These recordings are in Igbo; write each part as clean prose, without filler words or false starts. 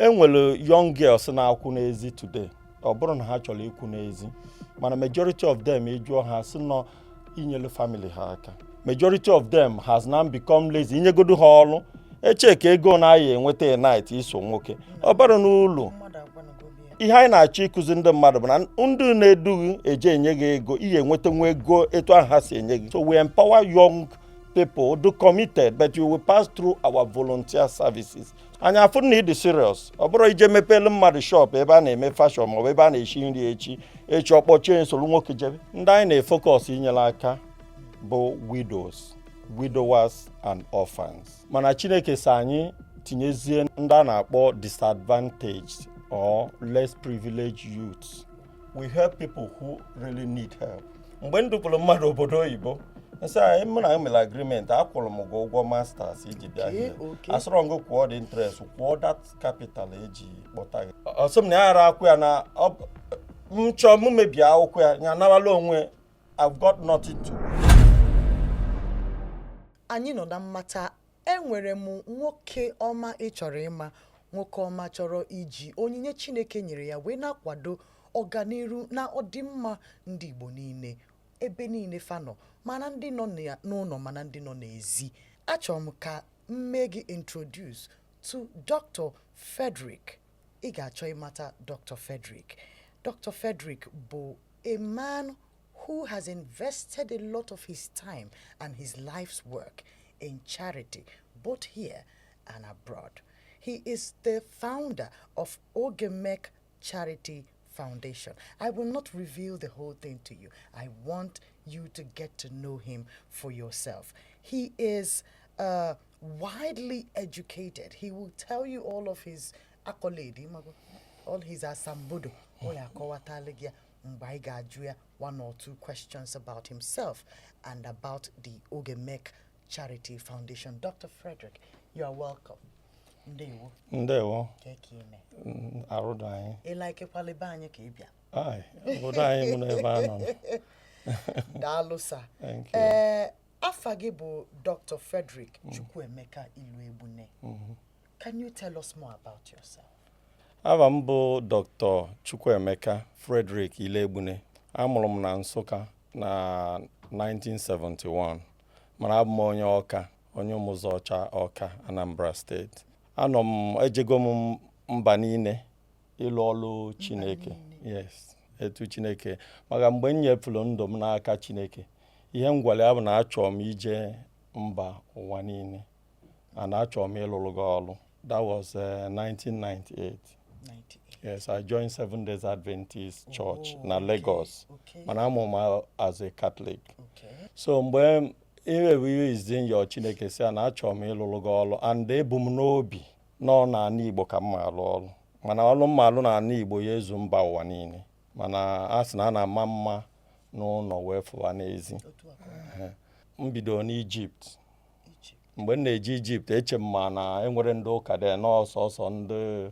Enwere young girls na-akwụ n'ezi today. Ọ bụrụ na ha chọrọ ikwu n'ezi, mana majority of them, ịjụọ ha, sị nọ inyelu family ha aka. Majority of them has now become lazy. Inyegodu ha ọrụ, eche ka ego na-aya enweta a night iso nwoke ọ bara n'ụlọ. Mmadụ agwanagobi ya. Ihe anyị na-achọ ịkụzi ndị mmadụ bụ na ndị na-edughị eje enye gị ego, ihe enweta nwa ego etu ahụ ha si enye gị. So we empower young people do committed, but you will pass through our volunteer services. Anyị afụ na ịdị serious. Ọ bụrụ ije mepelu mmadụ shop ebe a na-eme fashion maọbụ ebe a na-eshi nri, echi echi ọkpọchie soro nwoke jebe. Ndị anyị na-efocus inyere aka bụ widows, widowers and orphans. Mana Chineke si anyị tinyezie ndị a na-akpọ disadvantaged or less privileged youths. We help people who really need help. Mgbe m dupụrụ mmadụ obodo oyibo, nsị anyị mụ na mere agreement, akwụrụ m gị ụgwọ masters iji bịa here. Asọrọ ngụ kwụọ the interest, kwụọ that capital eji kpọta gị. Ọ sị m na ya ara akwụ ya na m chọọ m mebie akwụkwọ ya, ya nawala onwe. I've got nothing to Anyị nọ na mmata. Enwere m nwoke ọma ị chọrọ ịma, nwoke ọma chọrọ iji onyinye Chineke nyere ya wee na-akwado ọganiru na ọdịmma ndị Igbo niile, ebe niile fanọ, mana ndị nọ n'ụlọ, mana ndị nọ n'ezi. Achọrọ m ka m mee gị introduce to Dr. Frederick. Ị ga-achọ ịmata Dr. Frederick. Dr. Frederick bụ a man who has invested a lot of his time and his life's work in charity, both here and abroad. He is the founder of Ogemek Charity Foundation. I will not reveal the whole thing to you. I want you to get to know him for yourself. He is widely educated. He will tell you all of his accolade, all his asambodo. Ọ ya akọwatala gị ya mgbe anyị ga-ajụ ya one or two questions about himself and about the Ogemek Charity Foundation. Dr. Frederick, you are welcome. Ndewo. Ndewo. Ka ka ime? Arụ dị anyị. Ị likekwala ebe anyị ka ị bịa? Ai, obodo anyị mụ n'ebe a nọ. Daalụ, sir. Thank you. Ee, afa gị bụ Dr. Frederick Chukwuemeka Iluegbune. Can you tell us more about yourself? Aha m bụ Dr. Chukwuemeka Frederick Ilegbune. Amụrụ m na Nsụka na 1971, mana abụ m onye Ọka, onye Ụmụzọcha, Ọka, Anambra Steeti. Anọ m, ejego m mba niile ịlụ ọlụ Chineke. Yes, etu Chineke, maka mgbe m nyefuru ndụ m n'aka Chineke, ihe m gwara ya bụ na achọrọ m ije mba ụwa niile and achọrọ m ịlụrụ gị ọlụ. That was 1998. 98. Yes, I joined Seven Days Adventist Church na Lagos. Mana amụ m as a Catholic. So mgbe ihe bụ ihe izi nyọ Chineke, sị ya na achọrọ m ịlụrụ gị ọlụ and ebu m n'obi nọ n'ala Igbo ka m ma alụ ọlụ, mana ọlụ m ma alụ n'ala Igbo ya ezu mba ụwa niile. Mana a sị na a na-ama mma n'ụlọ wee fụwa n'ezi. Otu a ka ọ dị. M bidoro n'Ijipt. Egypt. Mgbe m na-eje Ijipt, eche m ma na enwere ndị ụka dị n'ọsọsọ ndị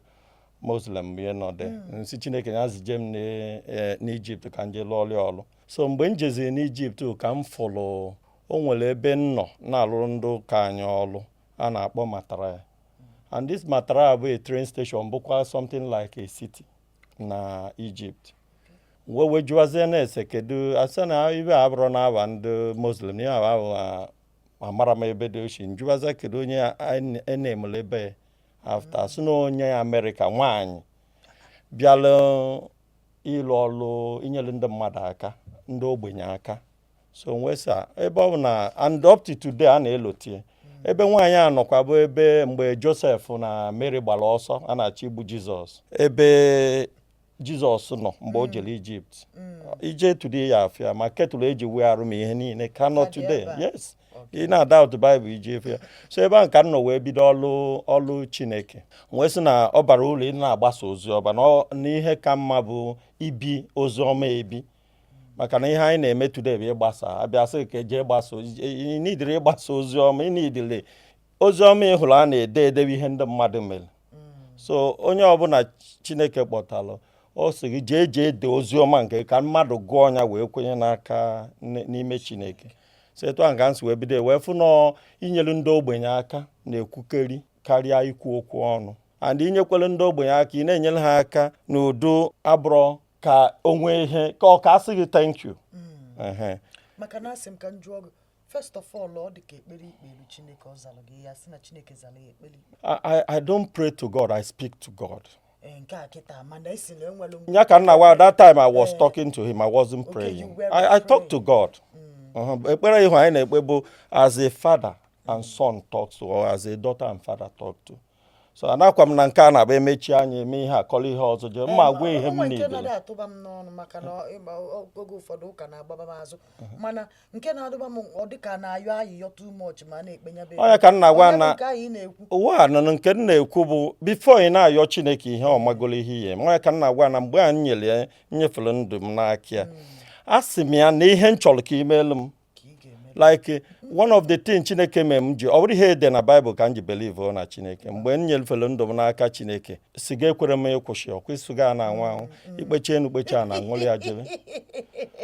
Muslim ihe nọ dị. Nsị Chineke ya zije m n'Ijipt ka m jee lụọ ọrụ ọlụ. So mgbe m jeziri n'Ijipt ka m fụrụ o nwere ebe m nọ na-alụrụ ndị ụka anyị ọlụ a na-akpọ Mataraya. And this Mataraya bụ a train station, bụkwa something like a city na Egypt. Wee wee jụwazie na-ese kedu asị na ibe a bụrụ na-aba ndị Muslim ihe ahụ amara m ebe dị ochi. Njụwazie kedu onye enemụrụ ebe after, sị na onye Amerịka nwaanyị bịalụ ịlụ ọlụ inyere ndị mmadụ aka, ndị ogbenye aka. So nwesa ebe ọ bụ na and up to today a na-elotie ebe nwaanyị a nọkwa bụ ebe mgbe Joseph na Mary gbara ọsọ a na-achọ igbu Jizọs, ebe Jizọs nọ mgbe o jere Ijipt ije. Today ya afịa ma ketụlụ eji wee arụ ma ihe niile ka nọ Ka dị today. ebe a? Yes, ị na-ada out Bible iji efe ya. So ebe ahụ ka m nọ wee bido ọlụ ọlụ Chineke, wee sị na ọ bara uru ị na-agbasa ozi ọma, na ihe ka mma bụ ibi ozi ọma ebi, maka na ihe anyị na-eme today bụ ịgbasa. Abịa sị ka eje gbasa ozi, ị nidiri ịgbasa ozi ọma, ị nidiri ozi ọma ị hụrụ a na-ede edebe ihe ndị mmadụ mere. So onye ọbụla Chineke kpọtalụ, ọ sị gị jee jee dee ozi ọma nke ka mmadụ gụọ ya wee kwenye n'aka n'ime Chineke. So etu ahụ ka m si wee bido, wee fụ nọọ inyelu ndị ogbenye aka na-ekwukeri karịa ikwu okwu ọnụ. And inyekwere ndị ogbenye aka, ị na-enyere ha aka n'udo, abụrọ ka o nwee ihe ka ọ ka asị gị thank you. Ehe. Maka na asị m ka m jụọ gị, first of all, ọ dị ka ekpere ikpelu Chineke, ọ zara gị ya, sị na Chineke zara ya ekpere ikpe. I don't pray to God, I speak to God. Ee, nke a kịta, mana esi na enwere Ya ka nna wa, that time I was talking to him, I wasn't Okay, praying. you were I talk praying. to God. Ekpere ihu anyị na-ekpe bụ as a father and son talks to, or as a daughter and father talk to. So anakwa m na nke a na-abụ emechi anya eme ihe akọrọ ihe ọzọ, jee mma agwa ihe m Onwe nke niile. Na-adị atụba m n'ọnụ, maka na oge ụfọdụ ụka na-agbaba m azụ, mana nke na-adụba m, ọ dịka na-ayọ ayịyọ too much ma a na-ekpe ya bụ Onye ka m na-agwa Onye bụ na nke ahụ ị na-ekwu. Ụwa a nọ, nke m na-ekwu bụ before ị na-ayọ Chineke ihe, ọmagolo ihe ihe nwa ka m na-agwa na mgbe a m nyere ya, nyefere ndụ m n'aka ya, a sị m ya na ihe m chọrọ ka imeelu m ka ị ga-eme. Like one of the things Chineke mee m ji, ọ bụrụ ihe ede na Baịbụl ka m ji believe na Chineke, mgbe m nyefere ndụ m n'aka Chineke, siga ekwere m ịkwụsị. Ọkwa siga a na-anwụ anwụ, ikpecha enu kpecha na aṅụrị ya jebe.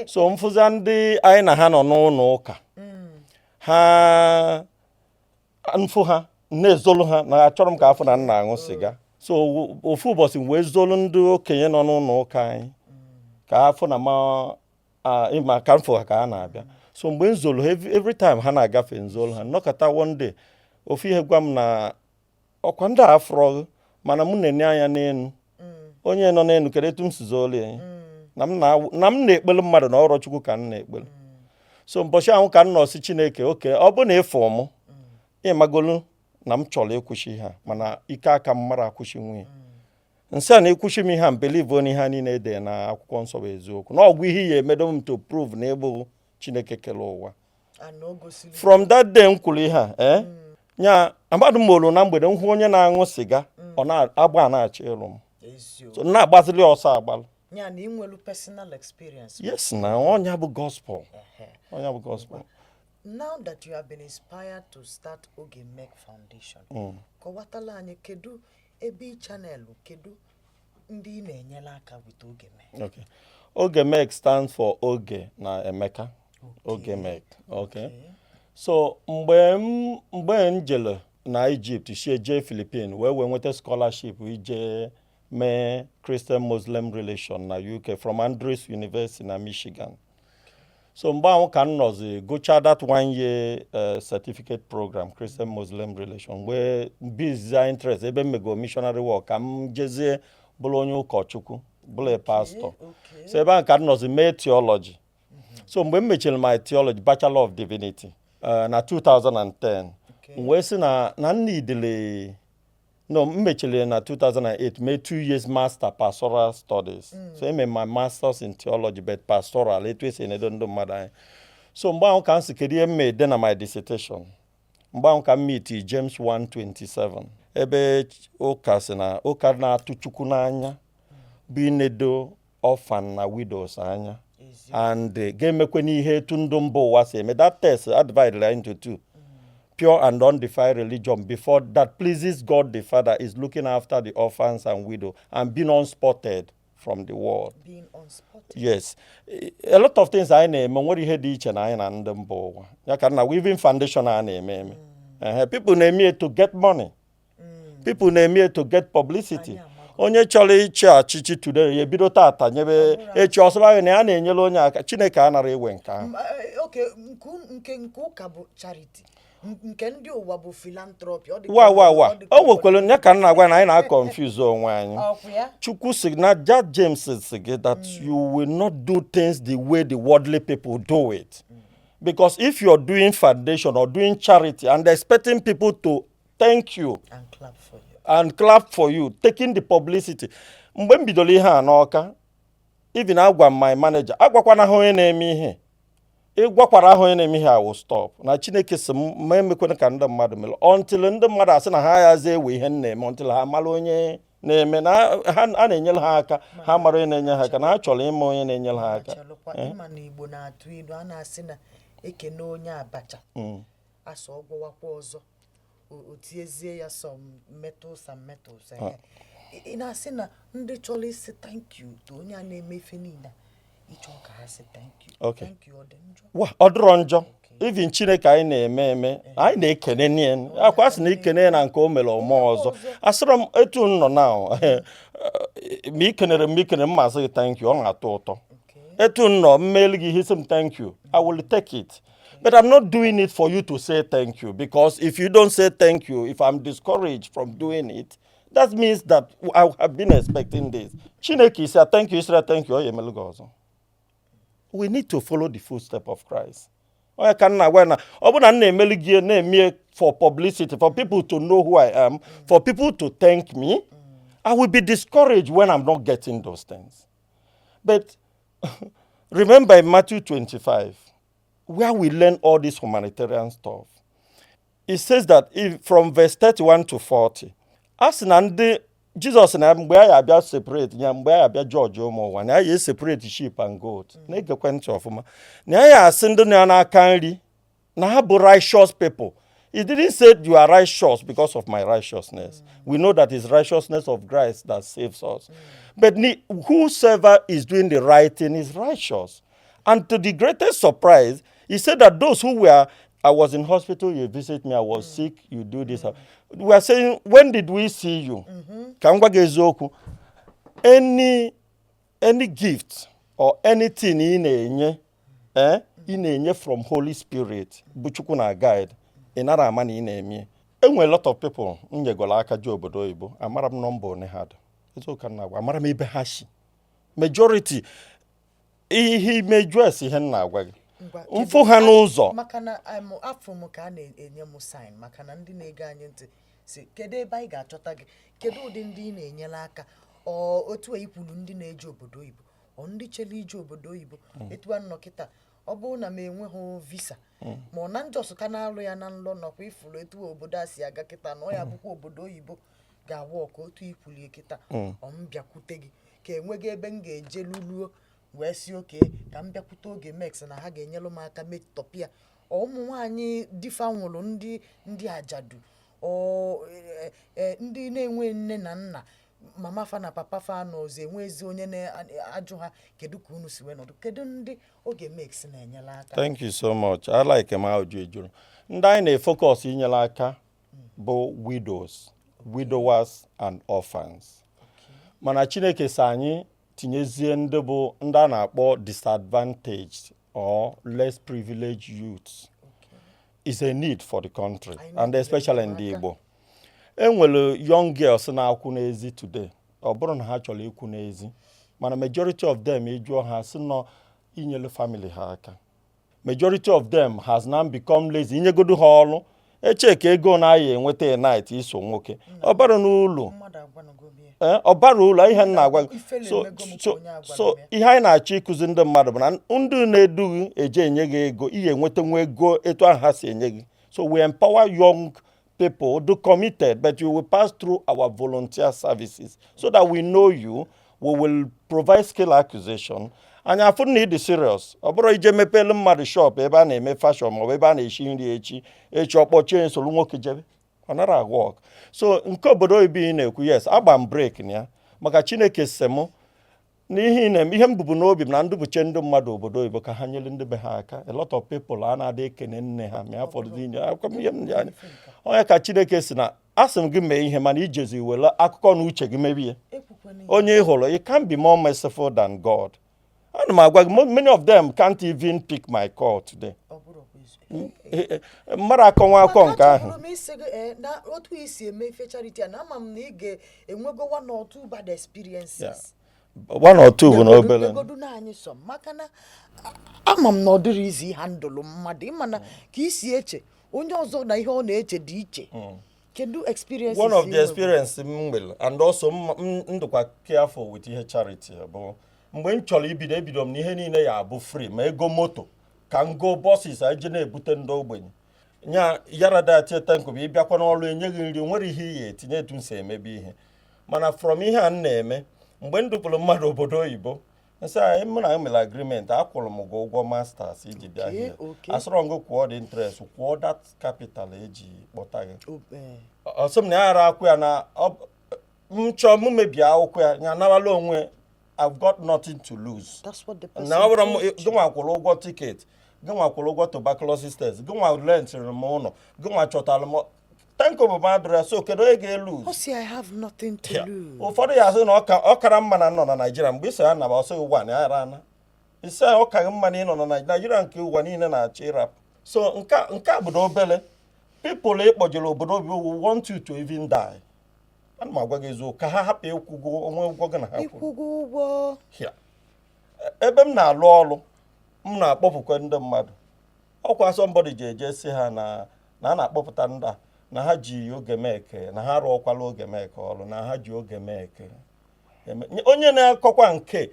So mfụza ndị anyị na ha nọ n'ụlọ ụka, ha mfụ ha na-ezolu ha na achọrọ m ka afọ na m na-aṅụ siga. So ofu ụbọchị m wee zolu ndị okenye nọ n'ụlọ ụka anyị ka afọ na ma ịma ka mfụ ha ka ha na-abịa. So mgbe m zolu ha, every time ha na-agafe, nzolu ha nnọkọta. One day, ofu ihe gwa m na ọkwa ndị a afụrọ, mana m na-enye anya n'elu onye nọ n'elu, kedu etu m si zolu ya na m na m na-ekpelu mmadụ na ọrọ Chukwu ka m na-ekpelu. So mbọchị ahụ ka m nọ sị Chineke, oke ọ bụ na ịfụ mụ, ịmagolu na m chọrọ ịkwụsị ihe a, mana ike aka m mara akwụsị nwunye nsị a na ịkwụsị m ihe a, m believe na ihe a niile ede na akwụkwọ nsọ bụ eziokwu, na ọgwụ ihe ya emedo m to prove na ịbụ Chineke kere ụwa. Ana o gosiri. From that day m kwuru ihe a, nya amadụ m olu na mgbede m hụ onye na-aṅụ siga, ọ na-agba, a na-achọ ịlụ m. Eziokwu. So m na-agbazili ọsọ agbalụ. Ya na ị nwelu personal experience. Yes, na ọnya bụ gospel. Ehe. Ọnya bụ gospel. Now that you have been inspired to start Oge Mek Foundation, kọwatala anyị kedu ebe ị channel, kedu ndị ị na-enyere aka with Oge Mek. Okay. Oge Mek stands for Oge na Emeka. Oge Mek. Okay. So mgbe m jere na Egypt, si jee Philippines, wee nweta scholarship ije mee Christian Muslim relation na UK from Andrews University na Michigan. So mgbe ahụ ka m nọzi gụchaa that one year certificate program, Christian Muslim relation, wee bizie interest ebe m mego missionary work ka m jezie bụrụ onye ụkọchukwu, bụrụ a pastor. So ebe ahụ ka m nọzi mee theology. So mgbe m mechiri my theology, Bachelor of Divinity, na 2010, m wee sị na m nidili no, m mechiri na 2008, mee 2 years master pastoral studies. So eme my masters in theology, but pastoral, etu esi enedo ndị mmadụ anya. So mgbe ahụ ka m si kedu ihe m ma ede na my dissertation. Mgbe ahụ ka m meet James 1:27, ebe ụka si na ụka na-atụ Chukwu n'anya bụ inedo orphan na widows anya and ga-emekwe n'ihe etu ndụ mba ụwa si eme. That text a divided into two: pure and undefiled religion before that pleases God the Father is looking after the orphans and widow and being unspotted from the world. Being unspotted. Yes, a lot of things anyị na-eme nwere ihe dị iche na anyị na ndị mba ụwa. Ya ka na weaving foundation a na-eme eme. Ehe, people na-eme it to get money, people na-eme it to get publicity. Anyị amago. Onye chọrọ ịchị achịchị today, ya ebido tata nyebe, echi ọsọba na ya na-enyere onye aka. Chineke anara iwe nke ahụ. Okay, nke ụka bụ charity, nke ndị ụwa bụ philanthropy. Ọ dị ka wa wa wa ọ dị ka o nwekwere ya ka m na-agwa na anyị na-confuse onwe anyị. Ọkwụ ya. Chukwu sị na Jack James sị gị that you will not do things the way the worldly people do it. Because if you're doing foundation or doing charity and expecting people to thank you and clap for you and clap for you, taking the publicity. Mgbe m bidoro ihe a n'Ọka, even agwa m my manager, agwakwana ha onye na-eme ihe. Ịgwakwara ahụ onye na-eme ihe, I will stop. Na Chineke sị m ma emekwana ka ndị mmadụ mere until ndị mmadụ asị na ha yazi ewe ihe m na-eme, until ha mara onye na-eme na ha a na-enyere ha aka, ha mara onye na-enye ha aka, na ha chọrọ ịma onye na-enyere ha aka. Chelụkwa, ịma na Igbo na-atụ ilu, a na-asị na ekene onye abacha asa ọgwọwakwa ọzọ, o tiezie ya some metals and metals. Ị na-asị na ndị chọrọ isi thank you to onye a na-eme ife niile a, ịchọ ka ha sị thank you. Okay. Thank you, ọ dị njọ? Wa, ọ dịrọ njọ. Okay. Even Chineke anyị na-eme eme, anyị na-ekene nie akwa sị na ikene ya na nke o mere ọma ọzọ. Asịrọ m etu m nọ na ma ikenere m, ikenere m, ma asị gị thank you, ọ na-atọ ụtọ. Etu m nọ mmeli gị ihe, sị m thank you, I will take it, but I'm not doing it for you to say thank you, because if you don't say thank you, if I'm discouraged from doing it, that means that I have been expecting this. Chineke isi thank you, isira thank you, ọ ya emelu gị ọzọ. We need to follow the footstep of Christ. Onye ka m na-agwa na ọ bụ na m na-emeli gị na-eme for publicity, for people to know who I am, for people to thank me, I will be discouraged when I'm not getting those things. But remember, in Matthew 25, where we learn all this humanitarian stuff, it says that if from verse 31 to 40, a sị na ndị Jizọs na mgbe a ya abịa separate ya, mgbe a ya abịa judge ụmụ ụwa, na ya separate sheep and goat, na-egekwe ntị ọfụma, na ya asị ndị nọ ya n'aka nri na ha bụ righteous people. He didn't say you are righteous because of my righteousness. We know that it's righteousness of Christ that saves us. But whosoever is doing the right thing is righteous. And to the greatest surprise, he said that those who were, I was in hospital, you visit me, I was sick, you do this. We are saying, "When did we see you?" Ka m gwa gị eziokwu, any gift or anything ị na-enye, ị na-enye from Holy Spirit bụ Chukwu na guide, ị nara ama na ị na-eme. Enwere lot of people m nyegoro aka ji obodo oyibo, amara m nọmba one ha dị. Eziokwu ka m na-agwa, amara m ebe ha si. Majority ihe imeju esi ihe m na-agwa gị. Ngwa, mfụ ha n'ụzọ. Maka na afọ m ka a na-enye m sign, maka na ndị na-ege anyị ntị si, kedu ebe anyị ga-achọta gị? Kedu ụdị ndị ị na-enyere aka? Ọ otu a ikwulu, ndị na-eje obodo oyibo, ọ ndị chere ije obodo oyibo, etu a nọ kịta, ọ bụrụ na m enweghị visa, ma ọ na njọs ka na-alụ ya na nlọ, nọkwa ifuru etu obodo a si aga kịta, na ọ ya bụkwa obodo oyibo ga-awa ọka otu ikwulie kịta, ọ m bịakwute gị ka enweghị ebe m ga-eje luluo wee si oke ka m bịakwute Oge Mex na ha ga-enyelu m aka metọpịa. Ọ ụmụ nwaanyị difa nwụrụ, ndị ajadu, ọ ndị na-enwe nne na nna, mama fa na papa fa nọ ọzọ, enwezi onye na-ajụ ha kedu ka unu si wee nọdụ. Kedu ndị Oge Mex na-enyere aka? Thank you so much. I like m ajụ ejuru. Ndị anyị na-efocus inyere aka bụ widows, widowers and orphans. Mana Chineke sị anyị tinyezie ndị bụ ndị a na-akpọ disadvantaged or less privileged youths. Is a need for the country Anyị and especially ndị enyemaka. Igbo. E nwere young girls na-akwụ n'ezi today. Ọ bụrụ na ha chọrọ ikwu n'ezi, mana majority of them, ịjụọ ha, sị nọ inyere family ha aka. Majority of them has now become lazy. Inyegodu ha ọrụ, eche ka ego na-aya enweta a night iso nwoke, ọ bara n'ụlọ. Mmadụ agwanago m ya. Ee, ọ bara ụlọ ihe m na-agwa gị. Ifele So emego m ka so onye agwara so m ya. Ihe anyị na-achọ ịkụzi ndị mmadụ bụ na ndị na-edughị eje enye gị ego, ihe enweta nwa ego etu ahụ ha si enye gị. So we empower young people do committed, but you will pass through our volunteer services so that we know you. We will provide skill acquisition. Anyị afụ na ịdị serious. Ọ bụrụ ije mepelu mmadụ shop ebe a na-eme fashion maọbụ ebe a na-eshi nri, echi echi ọkpọchie soro nwoke jebe, ọ nara work. So nke obodo oyibo ị na-ekwu, yes, agba m break na ya, maka Chineke sị mụ n'ihe ị na-eme, ihe m bubu n'obi m na ndụbụche ndị mmadụ obodo oyibo ka ha nyere ndị be ha aka. A lot of people a na-adị ekene nne ha ma ya fọdụ inye akwụkwọ m ihe m ji anya. Onye ka Chineke si na asị m gị mee ihe, mana ijezi were akụkọ na uche gị mebie. Ekwukwana ihe. Onye ị hụrụ, you can't be more merciful than God. Ana m agwa gị, many of them can't even pick my call today. Ọ bụrụkwa eziokwu. Mmadụ akọnwa akọ nke ahụ. Achọburu m isi gị na otu i si eme ife charity a, na ama m na ị ga-enwego one or two bad experiences. One or two bụ na obere. Legodu na anyị sọ, maka na ama m na ọ dịrị izi handle mmadụ, ịma na ka i si eche, onye ọzọ na ihe ọ na-eche dị iche. Kedu experiences One of ị the nwegoro? experience m nwere, and also m dịkwa careful with ihe charity, bụ mgbe m chọrọ ibido, ebido m na ihe niile ya abụ free, ma ego moto ka m go buses eje na-ebute ndị ogbenye nya yarada tieta nkụ bụ ịbịakwa n'ọrụ, enye gị nri, nwere ihe iyi etinye etu m si emebe ihe. Mana from ihe a m na-eme, mgbe m dupụrụ mmadụ obodo oyibo, nsị anyị mụ na mere agreement, akwụrụ m gị ụgwọ masters iji bịa here. Asọrọ m gị kwụọ the interest, kwụọ that capital eji kpọta gị. Ọ sị m na ya ara akwụ ya na m chọọ m mebie akwụkwọ ya, ya nawala onwe. I've got nothing to lose. That's what the person Na ọ bụrụ m told you. gịnwa kwụrụ ụgwọ ticket. Gị nwa kwụrụ ụgwọ tuberculosis test, gị nwa rentịrị m ụlọ, gị nwa chọtara m tenkobo m adịrị ya. So kedu onye ga-elu? Ọ sị, "I have nothing to lose." Ụfọdụ ya asị na ọ kara mma na nọ na Naịjirịa. Mgbe iso ya naba, ọsọ ụwa na ya ara isi ọ kaghị mma na ịnọ na Naịjirịa nke ụwa niile na-achọ ịrapụ. So nke a bụ na obele people ịkpọjere obodo obi will want you to even die. Ana m agwa gị eziokwu, ka ha hapụ ịkwụgo onwe ụgwọ gị na ha kwụrụ. Ịkwụgo ụgwọ. Here. Ebe m na-alụ ọrụ, m na-akpọpụkwa ndị mmadụ. Ọkwa somebody ji eje si ha na a na-akpọpụta ndị a na ha ji oge meke, na ha rụọkwala oge meke ọrụ, na ha ji oge meke. Onye na-akọkwa nke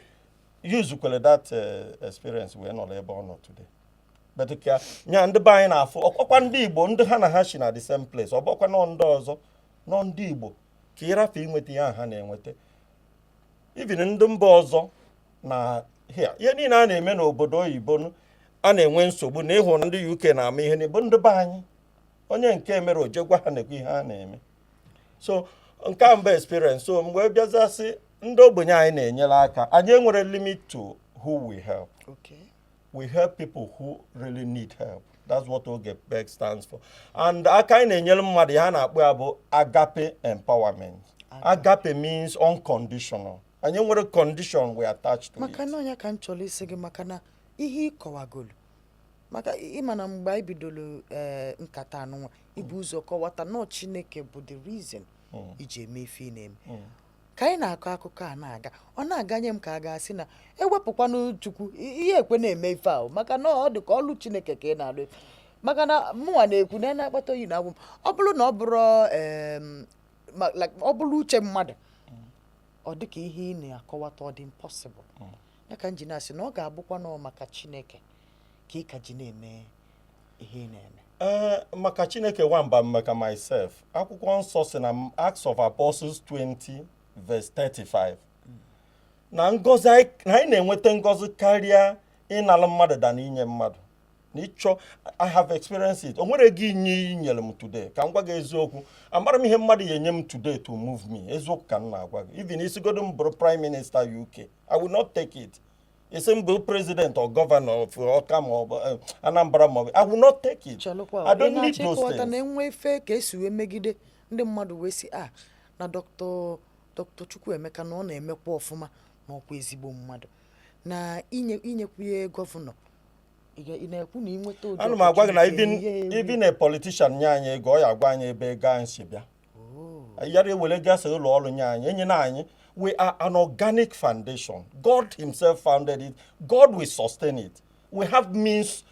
yuzukwere that experience wee nọrọ ebe ọ nọ today. But ka nya ndị be anyị na-afụ ọkwa ndị Igbo, ndị ha na ha si na the same place, ọ bụkwa nọ ndị ọzọ nọ ndị Igbo ka ịrafe inweta ihe ahụ ha na-enweta. Even ndị mba ọzọ na here, ihe niile a na-eme n'obodo oyibo nụ, a na-enwe nsogbu na ịhụ na ndị UK na-ama ihe n'ebo ndị be anyị. Onye nke mere ojegwa ha na-ekwu ihe a na-eme. So nke a mba experience. So mgbe bịazasị ndị ogbenye anyị na-enyere aka, anyị enwere limit to who we help. We help people who really need help. That's what Oge Beg stands for. And aka anyị na-enyere mmadụ, ya a na-akpọ ya bụ agape empowerment. Agape means unconditional. Anyị nwere condition we attach to Maka it. na ọnya ka m chọrọ isi gị, maka na ihe ịkọwagolu, maka ịma na mgbe anyị bidoro nkata anụnwa, ibu ụzọ kọwata nọọ Chineke bụ the reason iji eme ife ị na-eme. Ka anyị na-akọ akụkọ a na-aga, ọ na-aganye m ka a ga-asị na ewepụkwanụ Chukwu, ihe ekwe na-eme ife ahụ, maka na ọ dị ka ọlụ Chineke ka ị na-alụ. Maka na mụnwa na-ekwu na ya na-akpata oyi na agwụ m, ọ bụrụ na ọ bụrụ like, ọ bụrụ uche mmadụ, ọ dị ka ihe ị na-akọwata ọ dị impossible. Ya ka m ji na-asị na ọ ga-abụkwa nọ maka Chineke ka ị ka ji na-eme ihe ị na-eme. Ee, maka Chineke nwamba, maka myself. Akwụkwọ nsọ si na Acts of Apostles 20 verse 35 na ngọzi na anyị na-enweta ngọzi karịa ịnalụ mmadụ da na inye mmadụ na ịchọ. I have experienced it. O nwere ego inye inyere m today, ka m gwa gị eziokwu, amara m ihe mmadụ ya enye m today to move me. Eziokwu ka m na-agwa gị. Even isigodo m bụrụ prime minister UK, I will not take it. Isi m bụ president or governor of Ọka ma ọ bụ Anambra ma ọ bụ, I will not take it. Chelụkwa. I don't Ị need na-achọ those ịkọwata na things. enwe ife ka esi wee megide ndị mmadụ wee sị a na Dr. Chukwuemeka na ọ na-emekwa ọfụma na ọkwa ezigbo mmadụ na inye inyekwunye governor, ị na-ekwu na ịnweta ụdị Ana m agwa gị na opportunity even ihe ewu. Even a politician nye anyị ego, ọ ya agwa anyị ebe ego anyị si bịa. Yara ewere gasa ụlọ ọrụ nye anyị, enye na anyị. We are an organic foundation. God himself founded it. God will sustain it. We have means.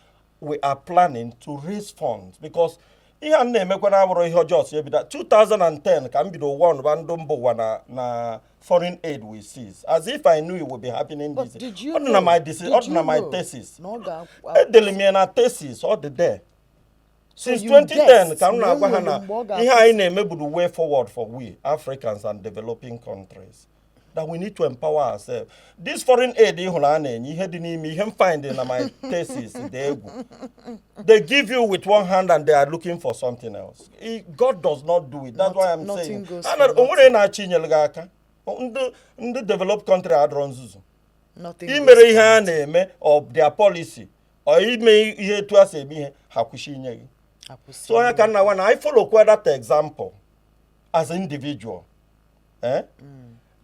We are planning to raise funds because ihe a m na-emekwa na abụrụ ihe ọjọọ si ebido 2010 ka m bido ụwa ọnụba ndị mba ụwa na foreign aid we seize, as if I knew it would be happening But this did you ọ dị na know? my thesis. Ọ Did dị na you my know thesis. na ọ ga Edere m ya na thesis, ọ dị there since You 2010 guessed ka m na na-agwa ha enwere na mgbe ọ ga-akwụsị. ihe anyị na-eme bụ the way forward for we Africans and developing countries, that we need to empower ourselves. This foreign aid ị hụrụ a na-enye, ihe dị n'ime ihe m find na my thesis dị egwu. They give you with one hand and they are looking for something else. God does not do it. That's why I'm Nothing saying goes Ana- for o nwere na-achọ inyere gị aka. Ndị developed country adọrọ nzuzu. Nothing Imere goes ihe for a na-eme or their policy or ime ihe etu a si eme ihe, ha kwụsị inye gị. Akwụsị. So onye ka nna nwa na I follow kwa that example as an individual, eh?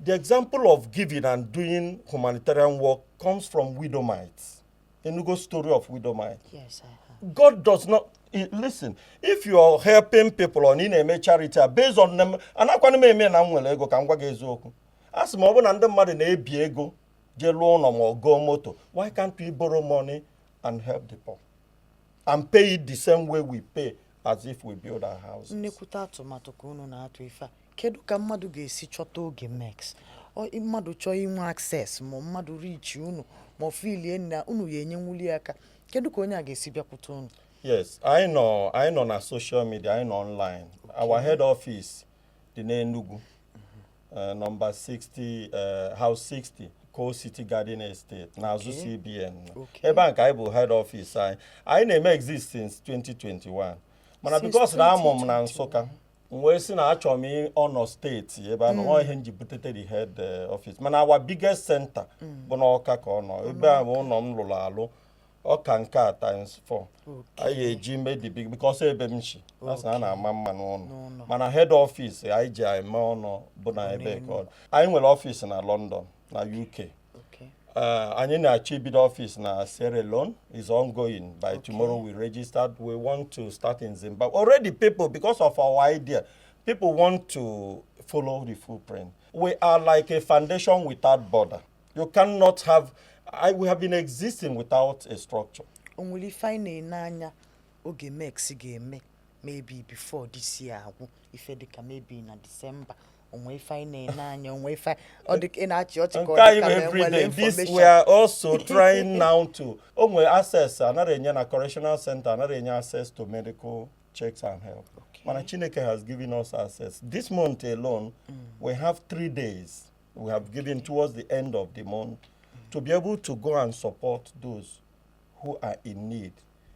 The example of giving and doing humanitarian work comes from widow mites. Enugo story of widow mite? Yes, I have. God does not listen. If you are helping people on ị na-eme charity a based on them, anakwana m eme na m nwere ego. Ka m gwa gị eziokwu, a sị m ọ bụ na ndị mmadụ na-ebi ego jee lụọ ụlọ ma ọ goo moto, why can't we borrow money and help the poor and pay it the same way we pay as if we build our houses? Nnekwute atụmatụ ka unu na-atụ ife a. Kedu ka mmadụ ga-esi chọta Oge Mex? Mmadụ chọọ inwe access ma mmadụ reach unu ma ọ filie na unu ya enyenwuli aka, kedu ka onye a ga-esi bịakwute unu? Yes, anyị nọ na social media, anyị nọ online. Our head office dị n'Enugu, number 60, house 60, Coal City Garden Estate, n'azụ CBN. Ebe a ka anyị bụ head office anyị. Anyị na-eme exist since 2021. Mana Since because na amụ m na 2021. Nsụka, m wee sị na achọrọ m ọnọ steeti ebe a nọ, ọ ihe m ji butete the head office. Mana our biggest center bụ n'Ọka ka ọ nọ. Ebe a bụ ụlọ m lụrụ alụ. Ọ ka nke a times 4. Anyị ga-eji mee the big because ebe m si a sị na a na-ama mma n'ụlọ. N'ụlọ. Mana head office anyị ji eme ọnụ bụ na ebe ka ọ dị. Anyị nwere office na London, na UK. Anyị na-achọ ibido office na Sierra Leone, is ongoing. By tomorrow we registered. We want to start in Zimbabwe. Already people, because of our idea, people want to follow the footprint. We are like a foundation without border. You cannot have, we have been existing without a structure. O nwere ife anyị na-ene anya oge mex ga-eme, maybe before this year agwụ, ife dịka maybe na December? Onwe ife anyị na-ene anya? Onwe ife ọ dị ka ị na-achị ọchị ka Nke ọ anyị dị ka bụ na enwere everyday. This we information? are also trying now to o nwere access anaghị enye na correctional center, anaghị enye access to medical checks and help. Mana Chineke has given us access. This month alone, we have 3 days we have given towards the end of the month to be able to go and support those who are in need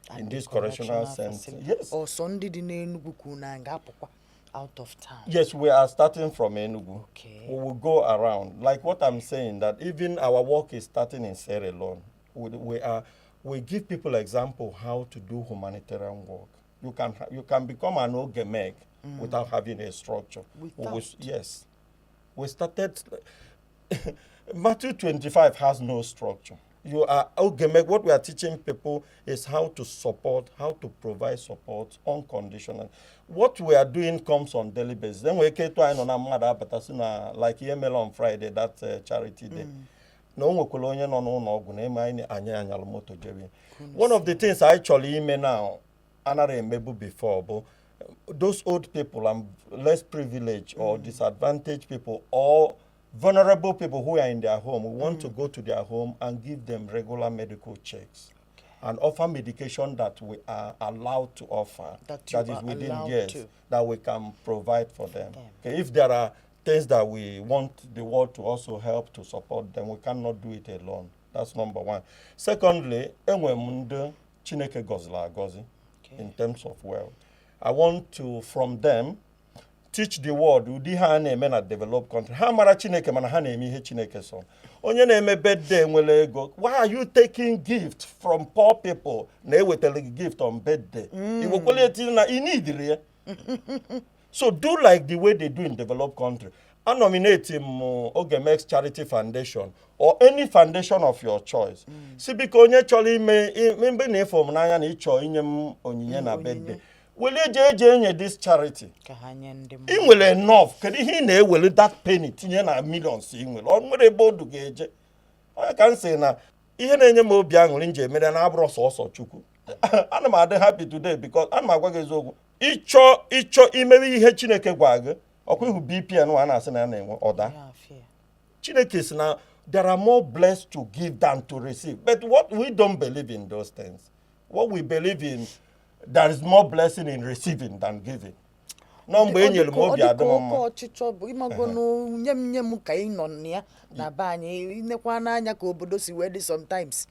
At in the this correctional center. Facility. Yes. Ọsọ ndị dị n'Enugwu kwuru na ga-apụkwa out of town? Yes, we are starting from Enugu. We will go around. Like what I'm saying, that even our work is starting in Sierra Leone. We give people example how to do humanitarian work. You can become an Ogemek without having a structure. Without? Yes. We started, Matthew 25 has no structure. You are Ogemek. What we are teaching people is how to support, how to provide support unconditionally. What we are doing comes on daily basis. Then we came to anyị nọ na mmadụ abata sị na like ihe mere on Friday, that charity day. Na o nwekwara onye nọ n'ụlọ ọgwụ na eme anyị anyị anyalụ moto jebe. One of the things anyị chọrọ ime now anaghị emebu before bụ those old people and less privileged or disadvantaged people or vulnerable people who are in their home. We want to go to their home and give them regular medical checks and offer medication that we are allowed to offer. That you Is are within allowed yes, to. That we can provide for them. Them. Okay, if there are things that we want the world to also help to support them, we cannot do it alone. That's number one. Secondly, enwe m ndị Chineke gọziri agọzi in terms of wealth. I want to, from them, teach the world ụdị ha a na-eme na developed country. Ha mara Chineke mana ha na-eme ihe Chineke sọ. Onye na-eme birthday nwere ego, why are you taking gift from poor people na-ewetara gị gift on birthday? Iwekwele etinye na ị need ya. So do like the way they do in developed country. A nominate m Ogemex Charity Foundation or any foundation of your choice. Si biko, onye chọrọ ime mgbe na ịfụ m n'anya na ịchọ inye m onyinye na birthday, were eje eje enye this charity. Ka ha nye ndị Ị mmadụ. nwere enough, kedu ihe ị na-ewere that penny tinye na millions ị nwere? Ọ nwere ebe odu ga-eje. Onye ka m sị na ihe na-enye m obi aṅụrị m ji emere na abụrụ sọsọ Chukwu. Ana m adị happy today because ana m agwa gị eziokwu, ịchọ imewe ihe Chineke gwa gị, ọkwa ihu BPN a na-asị na ya na-enwe ọda. Ya afịa. Chineke sị na there are more blessed to give than to receive, but what we don't believe in those things. What we believe in, there is more blessing in receiving than giving. Nọ mgbe e nyere m, obi adị m Ọ dịka mma. oke ọchịchọ bụ ịmago nye m, nye m ka ị nọ na ya na be anyị. Inekwa n'anya ka obodo si wee dị, sometimes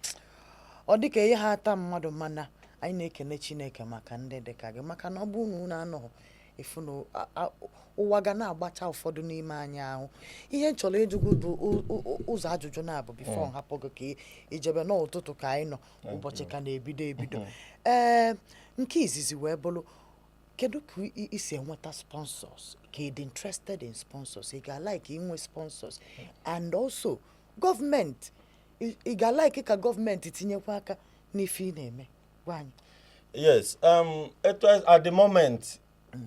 ọ dịka ihe ha ata mmadụ. Mana anyị na-ekene Chineke maka ndị dị ka gị, maka na ọ bụrụ na unu anọghị efu na ụwa ga na-agbacha ụfọdụ n'ime anyị ahụ. Ihe m chọrọ ịjụgụ bụ ụzọ ajụjụ na-abụ before m hapụ gị ka ijebe n'ụtụtụ ka anyị nọ, ụbọchị ka na-ebido ebido. Ee, nke izizi wee bụrụ, kedu ka isi enweta sponsors? Ka ị dị interested in sponsors? Ị ga-alike inwe sponsors? And also gọọmenti, ị ga-alike ka gọọmenti tinyekwa aka n'ife ị na-eme? Gwa anyị. Yes, etu at the moment,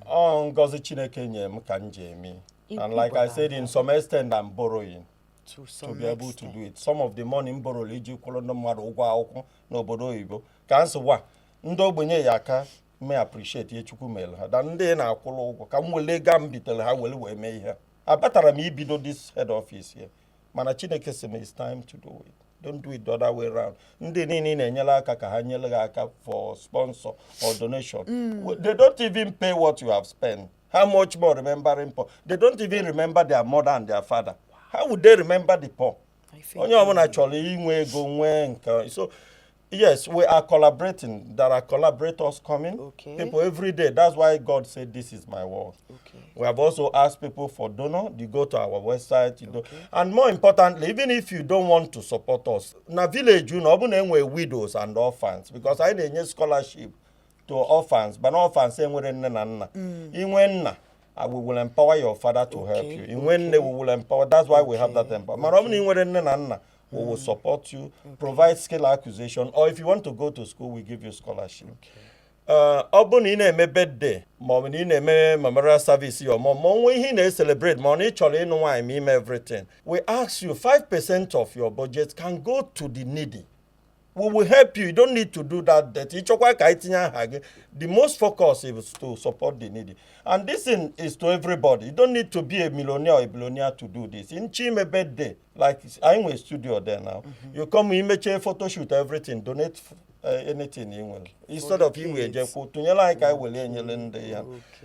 ọ ngọzi Chineke nye m ka m ji eme. And like I said, in some extent I'm borrowing to to some be able to extent. Do it. Some of the money m borrowed iji kwụrụ ndị mmadụ ụgwọ akwụkwọ n'obodo oyibo ka m sị wa ndị ogbenye ya aka mee appreciate ihe Chukwu mere ha da ndị na-akwụrụ ụgwọ ka m were ego m bitere ha were wee mee ihe. Abatara m ibido this head office here, mana Chineke sị m, "It's time to do it. Don't do it the other way round." Ndị niile ị na-enyere aka ka ha nyere gị aka for sponsor or donation, they don't even pay what you have spent. How much more remembering poor? They don't even remember their mother and their father. How would they remember the poor? I think Onye ọbụla chọrọ inwe ego nwee nke. So Yes, we are collaborating. There are collaborators coming. People every day. That's why God said, "This is my word." We have also asked people for donor. You go to our website. You do. And more importantly, even if you don't want to support us, na village unu, ọ bụ na enwe widows and orphans, because anyị na-enye scholarship to orphans, but orphans enwere nne na nna. Inwe nna, we will empower your father to help you. Inwe nne, we will empower. That's why we have that empower. Mana ọ bụ na ị nwere nne na nna, we will support you, provide skill acquisition, or if you want to go to school, we give you scholarship. Ọ bụrụ na ị na-eme birthday, ma ọ bụ na ị na-eme memorial service ya, ma onwe ihe ị na-celebrate, ma ọ na ị chọrọ ịnụ nwaanyị, ma ime everything, we ask you, 5% of your budget can go to the needy. We will help you. You don't need to do that debt. Ịchọkwa ka anyị tinye aha gị. The most focus is to support the needy, and this thing is to everybody. You don't need to be a millionaire or a billionaire to do this. Nchi ime birthday, like anyị nwere studio there now, you come, imechie photo shoot, everything, donate anything ị nwere instead of iwe kids. Jekwu tụnyere anyị ka anyị were enyere ndị ya.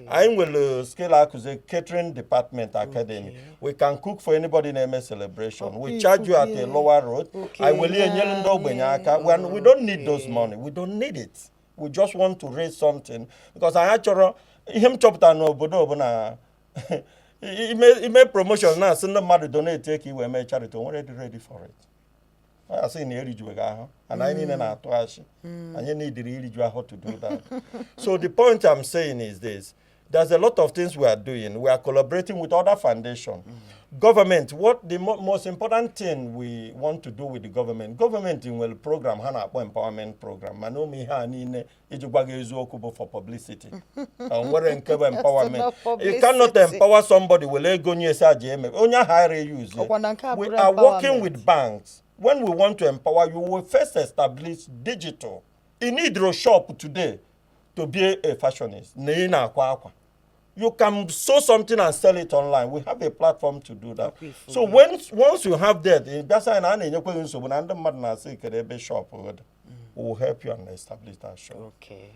Anyị nwere skill akụzi catering department academy. We can cook for anybody na-eme celebration. We charge you at a lower rate. Anyị were enyere ndị ogbenye aka. We don't need those money. We don't need it. We just want to raise something because anyị chọrọ ihe m chọpụtara n'obodo bụ na ime promotion na-asị ndị mmadụ donate ka i wee mee charity, o nwere dị ready for it. A sị na erijubeghị ahụ, and anyị niile na-atụ achị, anyị neediri iriju ahụ to do that. So the point I'm saying is this: there's a lot of things we are doing. We are collaborating with other foundation, government. What the most important thing we want to do with the government, government nwere program ha na-akpọ empowerment program, mana ụmụ ihe a niile, iji gwa gị eziokwu, bụ for publicity. O nwere nke bụ empowerment. You cannot Publicity. Empower somebody were ego nye esi aja eme onye ahụ ara use. Ọkwa na nke a We bụrụ are working empowerment. With banks. When we want to empower you, we first establish digital. You need your shop today to be a fashionist na ị na-akwa akwa. You can sew something and sell it online. We have a platform to do that. So when once you have that, ị bịa sị na a na-enyekwa gị nsogbu na ndị mmadụ na-asị kedu ebe shop gị dị, we will help you and establish that shop.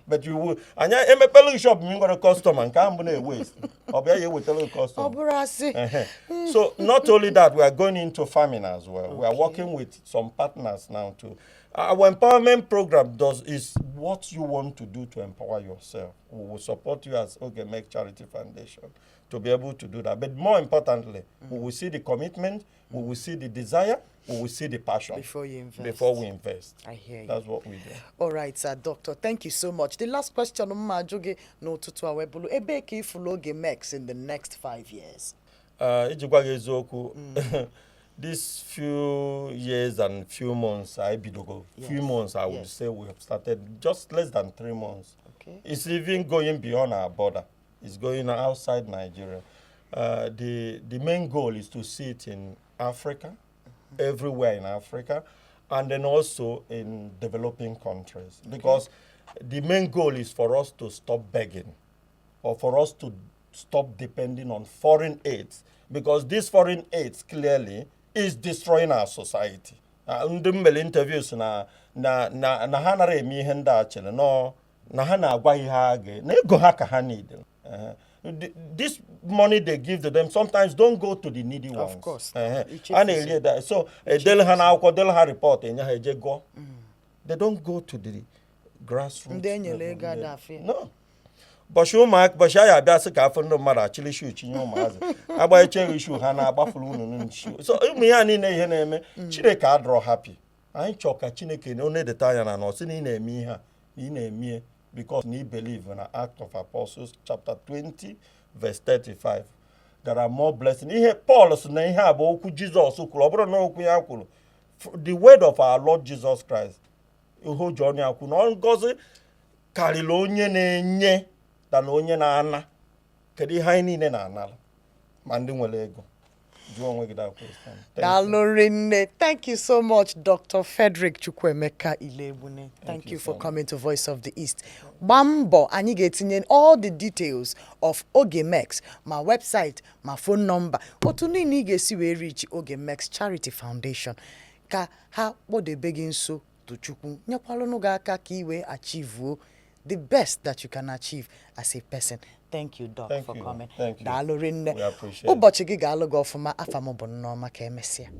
But you will, anyị emepela gị shop ma ị nwere customer, nke ahụ bụ na-ewaste. Ọ bịa ya ewetara gị Ọ customer. bụrụ asị. Uh-huh. So not only that, we are going into farming as well. We are working with some partners now too. Our empowerment program does is what you want to do to empower yourself. We will support you as Ogemek Charity Foundation to be able to do that. But more importantly, we will see the commitment, we will see the desire, we will see the passion Before you invest. before we invest. I hear you. That's what we do. All right, sir, doctor, thank you so much. The last question m ma ajụ gị n'ụtụtụ a wee bụrụ, ebee ka ịfụlụ Ogemek in the next 5 years? Iji gwa gị eziokwu, this few years and few months I bidogo, few months, I would say we have started just less than 3 months. It's even going beyond our border. It's going outside Nigeria. The main goal is to see it in Africa, everywhere in Africa, and then also in developing countries, because the main goal is for us to stop begging or for us to stop depending on foreign aids, because this foreign aids clearly is destroying our society. Ndị mmele interviews na ha nara eme ihe ndị a chere nọ na ha na-agwa ihe ha ga na ego ha ka ha need. This money they give to them sometimes don't go to the needy ones. Course. Ichefuzi. A na-eri that. So edele ha n'akwụkwọ, dele ha report, enye ha eje gụọ. They don't go to the grassroots Ndị enyere level. ego ada afụ ya. No. Bọchị ụmụaka, bọchị anyị abịa sị ka afọ ndị mmadụ achịlị shoe chinye ụmụazị, agbanyecheghị shoe ha na-agbafuru unu shoe. So ụmụ ihe a niile, ihe na-eme Chineke adọrọ happy. Anyị chọọ ka Chineke na onedeta anya na ọ sị na ị na-eme ihe a na ị na-eme because na ị believe na Act of Apostles chapter 20 verse 35, there are more blessings. Ihe Paul sị na ihe a bụ okwu Jizọs kwuru, ọ bụrụ na okwu ya kwuru, the word of our Lord Jesus Christ, ihe o ji ọnụ ya kwu na ngọzi karịrị onye na-enye na onye na-ana. Kedu ihe anyị niile na-anara ma ndị nwere ego? Jụọ onwe gị that question. Thank you. Daalụ rinne. Thank you so much, Dr. Frederick Chukwuemeka Ilegbune. Thank you you for so much. Coming to Voice of the East. Gbaa mbọ, anyị ga-etinye all the details of Ogemex, ma website, ma phone number, otu niile ị ga-esi wee reach Ogemex Charity Foundation ka ha kpọdebe gị nso. Tochukwu nyekwalụnụ gị aka ka ị wee achieve the best that you can achieve as a person. Thank you, Doc, Thank for you. coming. Thank you. Daalụ rinne. We appreciate it. Ụbọchị gị ga-alụ gị ọfụma. Afa m bụ Nneọma. Ka emesịa.